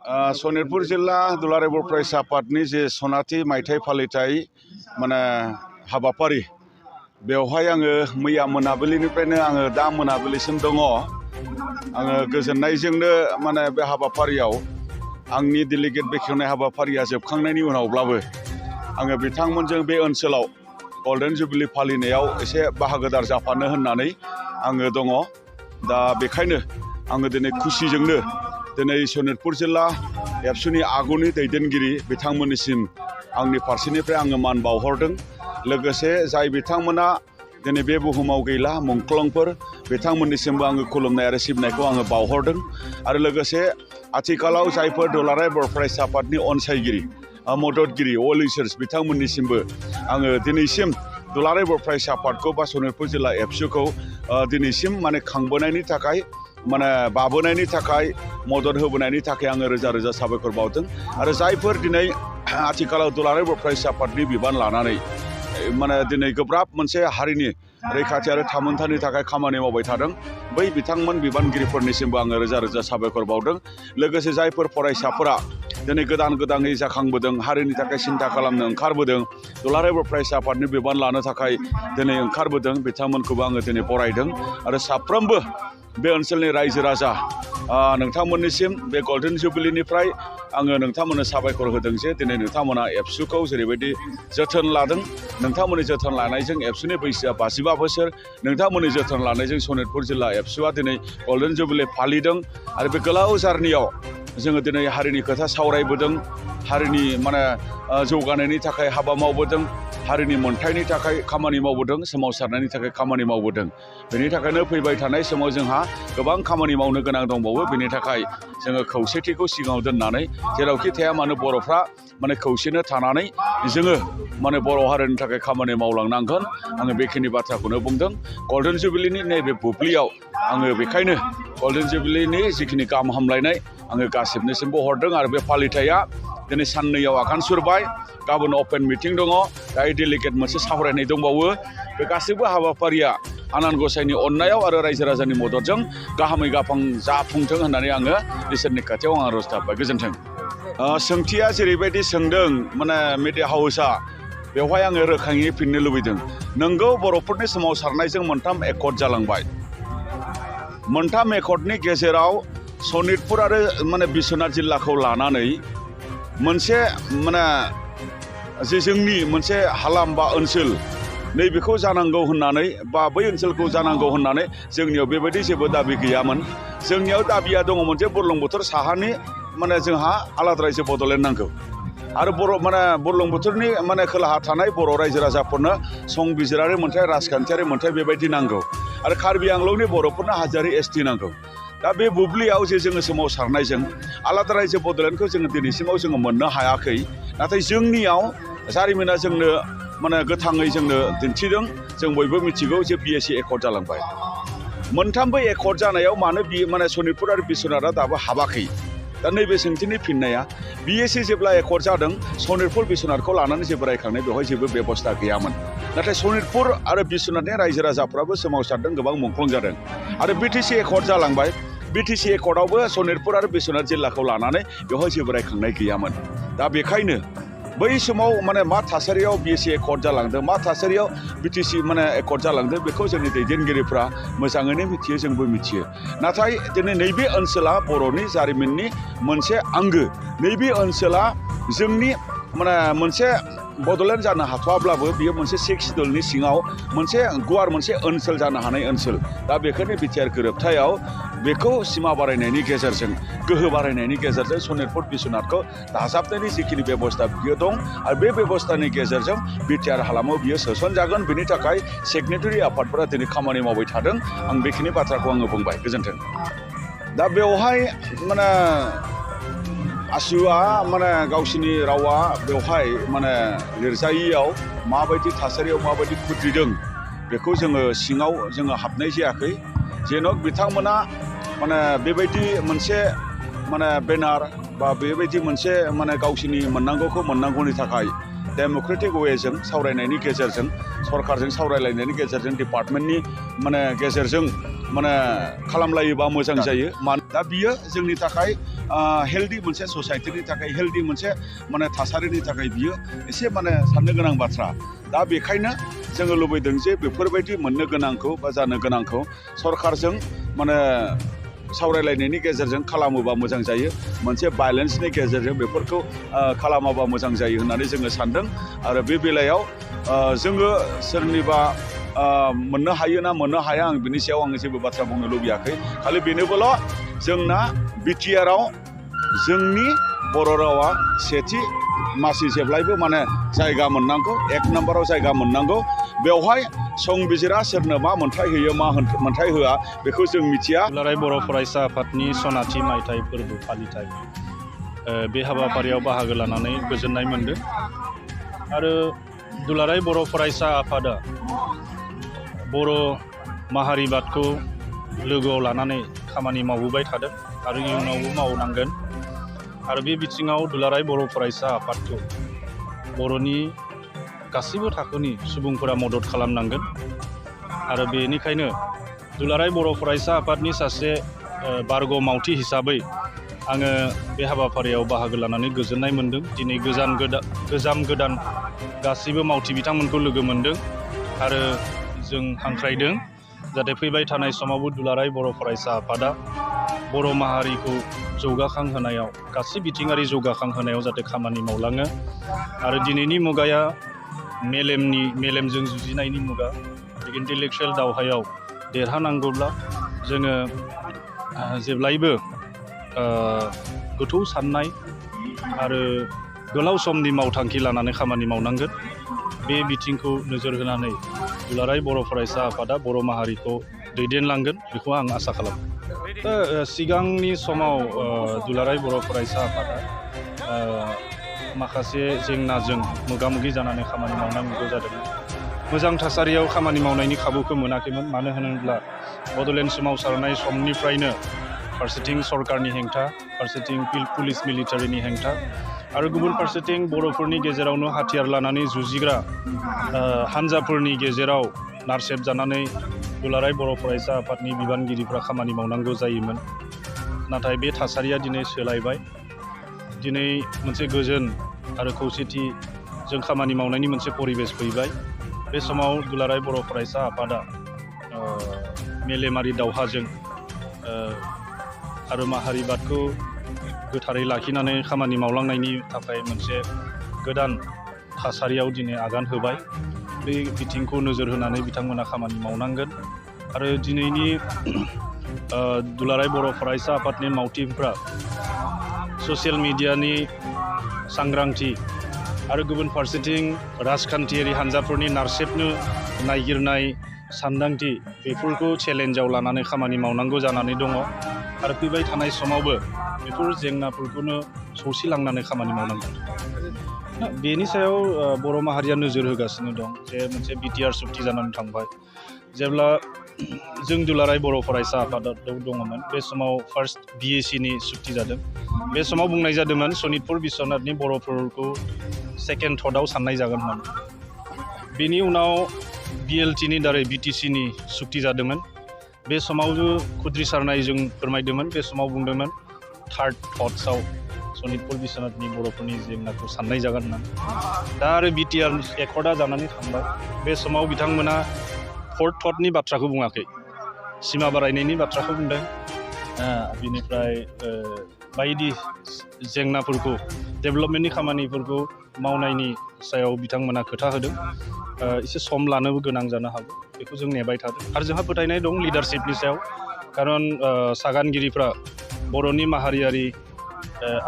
सनितपुर जिल्ला दुलाराय बर' फरायसा आफादनि जे सनाथि मायथाइ फालिथाय माने हाबाफारि बेवहाय आङो मैया मोनाबिलिनिफ्रायनो आङो दा मोनाबिलिसिम दङ। आङो गोजोननायजोंनो माने बे हाबाफारियाव आंनि डेलिगेट बेखेवनाय हाबाफारिया जोबखांनायनि उनावब्लाबो आङो बिथांमोनजों बे ओनसोलाव गल्डेन जुबिली फालिनायाव एसे बाहागोदार जाफानो होननानै आङो दङ। दा बेखायनो आङो दिनै खुसिजोंनो दिनै सनितपुर जिल्ला एबसुनि आगुनि दैदेनगिरि बिथांमोननिसिम आंनि फारसेनिफ्राय आङो मान बावहरदों। लोगोसे जाय बिथांमोना दिनै बे बुहुमाव गैला मुंख्लंफोर बिथांमोननिसिमबो आङो खुलुमनाय आरो सिबिनायखौ आङो बावहरदों। आरो लोगोसे आथिखालाव जायफोर दुलाराय बर' फरायसा आफादनि अनसायगिरि मददगिरि अल इसार्स बिथांमोननिसिमबो आङो दिनैसिम दुलाराय बर' फरायसा आफादखौ बा सनितपुर जिल्ला एबसुखौ दिनैसिम माने खांबोनायनि थाखाय माने बाबोनायनि थाखाय मदद होबोनायनि थाखाय आङो रोजा रोजा साबायखर बावदों। आरो जायफोर दिनै आथिखालाव दुलाराय बर' फरायसा आफादनि बिबान लानानै माने दिनै गोब्राब मोनसे हारिनि रैखाथि आरो थामोनथानि थाखाय खामानि मावबाय थादों बै बिथांमोन बिबानगिरिफोरनिसिमबो आङो रोजा रोजा साबायखर बावदों। लोगोसे जायफोर फरायसाफोरा दिनै गोदानै जाखांबोदों हारिनि थाखाय सिन्था खालामनो ओंखारबोदों दुलाराय बर' फरायसा आफादनि बिबान लानो थाखाय दिनै ओंखारबोदों बिथांमोनखौबो आङो दिनै बरायदों। आरो साफ्रोमबो बे ओनसोलनि रायजो राजा नोंथांमोननिसिम बे गल्डेन जुबिलीनिफ्राय आङो नोंथांमोननो साबायखर होदों जे दिनै नोंथांमोना एबसुखौ जेरैबायदि जोथोन लादों। नोंथांमोननि जोथोन लानायजों एबसुनि बैसोआ 55 बोसोर नोंथांमोननि जोथोन लानायजों सनितपुर जिल्ला एबसुआ दिनै गल्डेन जुबिली फालिदों। आरो बे गोलाव जार्नियाव जोङो दिनै हारिनि खोथा सावरायबोदों हारिनि माने जौगानायनि थाखाय हाबा मावबोदों हारिनि मोनथायनि थाखाय खामानि मावबोदों सोमावसारनायनि थाखाय खामानि मावबोदों। बेनि थाखायनो फैबाय थानाय समाव जोंहा गोबां खामानि मावनो गोनां दंबावो। बेनि थाखाय जोङो खौसेथिखौ सिगाङाव दोननानै जेरावखि थाया मानो बर'फ्रा माने खौसेनो थानानै जोङो माने बर' हारिनि थाखाय खामानि मावलांनांगोन। आङो बेखिनि बाथ्राखौनो बुंदों। गल्डेन जुबिलीनि नैबे बुब्लियाव आङो बेखायनो गल्डेन जुबिलीनि जिखिनि गाहाम हामलायनाय आङो गासिबनिसिमबो हरदों। आरो बे फालिथाया दिनै साननैयाव आगान सुरबाय गाबोन अपेन मिटिं दङ दायो डेलिगेट मोनसे सावरायनाय दंबावो। बे गासैबो हाबाफारिया आनान गसाइनि अननायाव आरो रायजो राजानि मददजों गाहामै गाफां जाफुंथों होननानै आङो इसोरनि खाथियाव आं आर'ज गाबबाय। गोजोन्थों। सोंथिया जेरैबायदि सोंदों माने मिडिया हाउसआ बेवहाय आङो रोखायै फिननो लुबैदों। नोंगौ बर'फोरनि सोमावसारनायजों मोनथाम एकर्ड जालांबाय। मोनथाम एकर्डनि गेजेराव सनितपुर आरो माने बिश्वनाथ जिल्लाखौ लानानै मोनसे माने जे जोंनि मोनसे हालाम बा ओनसोल नैबेखौ जानांगौ होननानै बा बै ओनसोलखौ जानांगौ होननानै जोंनियाव बेबायदि जेबो दाबि गैयामोन। जोंनियाव दाबिया दङमोन जे बुरलुंबुथुर साहानि माने जोंहा आलादा रायजो बड'लेण्ड नांगौ आरो बुरलुंबुथुरनि माने खोलाहा थानाय बर' रायजो राजाफोरनो संबिजिरारि मोनथाय राजखान्थियारि मोनथाय बेबायदि नांगौ आरो कार्बि आंलंनि बर'फोरनो हाजोआरि एसटि नांगौ। दा बे बुब्लियाव जे जोङो सोमावसारनायजों आलादा रायजो बड'लेण्डखौ जोङो दिनैसिमाव जोङो मोननो हायाखै। नाथाय जोंनियाव जारिमिना जोंनो माने गोथाङै जोंनो दिन्थिदों। जों बयबो मिथिगौ जे BSc एकर्ड जालांबाय। मोनथामबो एकर्ड जानायाव मानो माने सनितपुर आरो बिश्वनाथआ दाबो हाबाखै। दा नैबे सोंथिनि फिननाया BSc जेब्ला एकर्ड जादों सनितपुर बिश्वनाथखौ लानानै जेबो रायखांनाय बेवहाय जेबो बेबस्था गैयामोन। नाथाय सनितपुर आरो बिश्वनाथनि रायजो राजाफ्राबो सोमावसारदों गोबां मुंख्लं जादों। आरो BTC एकर्ड जालांबाय। BTC एकर्डआवबो सनितपुर आरो बिश्वनाथ जिल्लाखौ लानानै बेवहाय जेबो रायखांनाय गैयामोन। दा बेखायनो बै समाव माने मा थासारियाव BSc एकर्ड जालांदों मा थासारियाव BTC माने एकर्ड जालांदों बेखौ जोंनि दैदेनगिरिफ्रा मोजाङैनो मिथियो जोंबो मिथियो। नाथाय दिनै नैबे ओनसोला बर'नि जारिमिननि मोनसे आंगो। नैबे ओनसोला जोंनि माने मोनसे बड'लेण्ड जानो हाथ'वाब्लाबो बियो मोनसे 6 सिडुलनि सिङाव मोनसे गुवार मोनसे ओनसोल जानो हानाय ओनसोल। दा बेखायनो बिटिआर गोरोबथायाव बेखौ सिमा बारायनायनि गेजेरजों गोहो बारायनायनि गेजेरजों सनितपुर बिश्वनाथखौ दाजाबनायनि जिखिनि बेबस्था बियो दं आरो बे बेबस्थानि गेजेरजों बिटिआर हालामाव बियो सोसनजागोन। बेनि थाखाय सिगनेटारि आफादफोरा दिनै खामानि मावबाय थादों। आं बेखिनि बाथ्राखौ आङो बुंबाय। गोजोन्थों। दा बेवहाय माने आसुआ माने गावसिनि रावा बेवहाय माने लिरजायियाव माबायदि थासारियाव माबायदि खुद्रिदों बेखौ जोङो सिङाव जोङो हाबनाय जायाखै। जेन' बिथांमोना माने बेबायदि मोनसे माने बेनार बा बेबायदि मोनसे माने गावसिनि मोननांगौखौ मोननांगौनि थाखाय डेम'क्रेटिक वेजों सावरायनायनि गेजेरजों सरकारजों सावरायलायनायनि गेजेरजों डिपार्टमेन्टनि माने गेजेरजों माने खालामलायोबा मोजां जायो दा बियो जोंनि थाखाय हेल्दी मोनसे ससाइटिनि थाखाय हेल्दी मोनसे माने थासारिनि थाखाय बियो एसे माने साननो गोनां बाथ्रा दा बेखायनो जोङो लुबैदों जे बेफोरबायदि मोननो गोनांखौ बा जानो गोनांखौ सरकारजों माने सावरायलायनायनि गेजेरजों खालामोबा मोजां जायो मोनसे बैलेन्सनि गेजेरजों बेफोरखौ खालामाबा मोजां जायो होननानै जोङो सानदों आरो बे बेलायाव जोङो सोरनिबा मोननो हायो ना मोननो हाया आं बिनि सायाव आं जेबो बाथ्रा बुंनो लुबैयाखै खालि बेनोबोल' जोंना बिटिआरआव जोंनि बर' रावा सेथि मासि जेब्लायबो माने जायगा मोननांगौ 1 नम्बराव जायगा मोननांगौ बेवहाय संबिजिरा सोरनो मा मोन्थाय होयो मा मोन्थाय होआ बेखौ जों मिथिया दुलाराय बर' फरायसा आफादनि सनाथि मायथाइ फोरबो फालिथाय बे हाबाफारियाव बाहागो लानानै गोजोननाय मोनदों आरो दुलाराय बर' फरायसा आफादा बर' माहारिबादखौ लोगोआव लानानै खामानि मावबोबाय थादों आरो इयुनावबो मावनांगोन आरो बे बिथिङाव दुलाराय बर' फरायसा आफादखौ बर'नि गासैबो थाखोनि सुबुंफोरा मदद खालामनांगोन आरो बेनिखायनो दुलाराय बर' फरायसा आफादनि सासे बारग' मावथि हिसाबै आङो बे हाबाफारियाव बाहागो लानानै गोजोननाय मोनदों दिनै गोजाम गोदान गासैबो मावथि बिथांमोनखौ लोगो मोनदों आरो जों हांख्रायदों जाहाथे फैबाय थानाय समावबो दुलाराय बर' फरायसा आफादा बर' माहारिखौ जौगाखांहोनायाव गासै बिथिङारि जौगाखांहोनायाव जाहाथे खामानि मावलाङो आरो दिनैनि मुगाया मेलेमजों जुजिनायनि मुगा इन्टेलेक्सुवेल दावहायाव देरहानांगौब्ला जोङो जेब्लायबो गोथौ साननाय आरो गोलाव समनि मावथांखि लानानै खामानि मावनांगोन बे बिथिंखौ नोजोर होनानै दुलाराय बर' फरायसा आफादा बर' माहारिखौ दैदेनलांगोन बेखौ आं आसा खालामो दा सिगांनि समाव दुलाराय बर' फरायसा आफादा माखासे जेंनाजों मोगा मोगि जानानै खामानि मावनांगौ जादोंमोन मोजां थासारियाव खामानि मावनायनि खाबुखौ मोनाखैमोन मानो होनोब्ला बड'लेण्ड सोमावसारनाय समनिफ्रायनो फारसेथिं सरकारनि हेंथा फारसेथिं पुलिस मिलिटारिनि हेंथा आरो गुबुन फारसेथिं बर'फोरनि गेजेरावनो हाथियार लानानै जुजिग्रा हान्जाफोरनि गेजेराव नारसेबजानानै दुलाराय बर' फरायसा आफादनि बिबानगिरिफ्रा खामानि मावनांगौ जायोमोन नाथाय बे थासारिया दिनै सोलायबाय दिनै मोनसे गोजोन आरो खौसेथि जों खामानि मावनायनि मोनसे परिबेस फैबाय बे समाव दुलाराय बर' फरायसा आफादा मेलेमारि दावहाजों आरो माहारिबादखौ गोथारै लाखिनानै खामानि मावलांनायनि थाखाय मोनसे गोदान थासारियाव दिनै आगान होबाय बे बिथिंखौ नोजोर होनानै बिथांमोना खामानि मावनांगोन आरो दिनैनि दुलाराय बर' फरायसा आफादनि मावथिफ्रा ससियेल मिडियानि सांग्रांथि आरो गुबुन फारसेथिं राजखान्थियारि हान्जाफोरनि नारसेबनो नागिरनाय सानदांथि बेफोरखौ चेलेन्जाव लानानै खामानि मावनांगौ जानानै दङ आरो फैबाय थानाय समावबो बेफोर जेंनाफोरखौनो सौसिलांनानै खामानि मावनांगोन बेनि सायाव बर' माहारिया नोजोर होगासिनो दं जे मोनसे बिटिआर सुक्ति जानानै थांबाय जेब्ला जों दुलाराय बर' फरायसा आफादाव दङमोन बे समाव फार्स्ट बिएसिनि सुक्ति जादों बे समाव बुंनाय जादोंमोन सनितपुर बिश्वनाथनि बर'फोरखौ सेकेन्ड थर्डआव साननाय जागोन होननानै बेनि उनाव बिएलटिनि दारै बिटिसिनि सुक्ति जादोंमोन बे समावबो खुद्रिसारनाय जों फोरमायदोंमोन बे समाव बुंदोंमोन थार्ड थट्सआव सनितपुर बिश्वनाथनि बर'फोरनि जेंनाखौ साननाय जागोन होननानै दा आरो बिटिआर एकर्डआ जानानै थांबाय बे समाव बिथांमोना फोर्थ थटनि बाथ्राखौ बुङाखै सिमा बारायनायनि बाथ्राखौ बुंदों बिनिफ्राय बायदि जेंनाफोरखौ डेभेलपमेन्टनि खामानिफोरखौ मावनायनि सायाव बिथांमोना खोथा होदों एसे सम लानोबो गोनां जानो हागौ बेखौ जों नेबाय थादों आरो जोंहा फोथायनाय दं लिडारशिपनि सायाव खारन सागानगिरिफ्रा बर'नि माहारियारि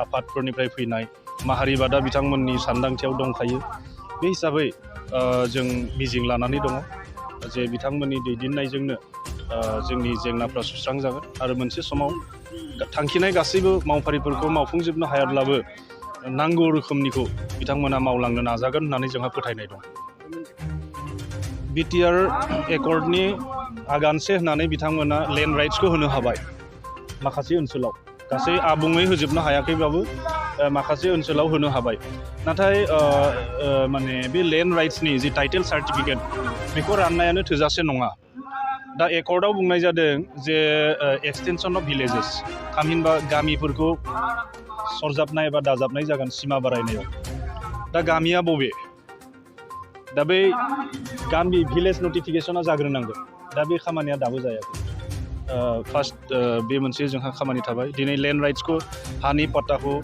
आफादफोरनिफ्राय फैनाय माहारिबादा बिथांमोननि सानदांथियाव दंखायो बे हिसाबै जों मिजिं लानानै दङ जे बिथांमोननि दैदेननायजोंनो जोंनि जेंनाफ्रा सुस्रांजागोन आरो मोनसे समाव थांखिनाय गासैबो मावफारिफोरखौ मावफुंजोबनो हायाब्लाबो नांगौ रोखोमनिखौ बिथांमोना मावलांनो नाजागोन होननानै जोंहा फोथायनाय दं बिटिआर एकर्डनि आगानसे होननानै बिथांमोना लेन्ड राइट्सखौ होनो हाबाय माखासे ओनसोलाव गासै आबुङै होजोबनो हायाखैबाबो माखासे ओनसोलाव होनो हाबाय नाथाय माने बे लेन्ड राइट्सनि जि टाइटेल सार्टिफिकेट बेखौ राननायानो थोजासे नङा दा एकर्डआव बुंनाय जादों जे एक्सटेनसन अफ भिलेजेस थामहिनबा गामिफोरखौ सरजाबनाय एबा दाजाबनाय जागोन सिमा बारायनायाव दा गामिया बबे दा बै गामि भिलेज नटिफिकेसना जाग्रोनांगोन दा बे खामानिया दाबो जायाखै फार्स्ट बे मोनसे जोंहा खामानि थाबाय दिनै लेन्ड राइट्सखौ हानि पट्टाखौ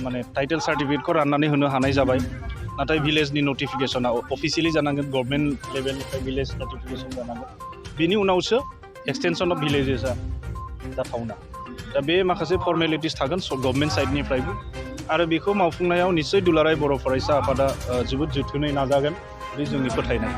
माने टाइटेल सार्टिफिकेटखौ राननानै होनो हानाय जाबाय नाथाय भिलेजनि नटिफिकेसना अफिसियेलि जानांगोन गभर्नमेन्ट लेभेलनिफ्राय भिलेज नटिफिकेसन जानांगोन बिनि उनावसो एक्सटेनसन अफ भिलेजेसा जाथावना दा बे माखासे फर्मेलिटिस थागोन गभर्नमेन्ट साइडनिफ्रायबो आरो बेखौ मावफुंनायाव निस्सय दुलाराय बर' फरायसा आफादा जोबोद जोथोनै नाजागोन बे जोंनि फोथायनाय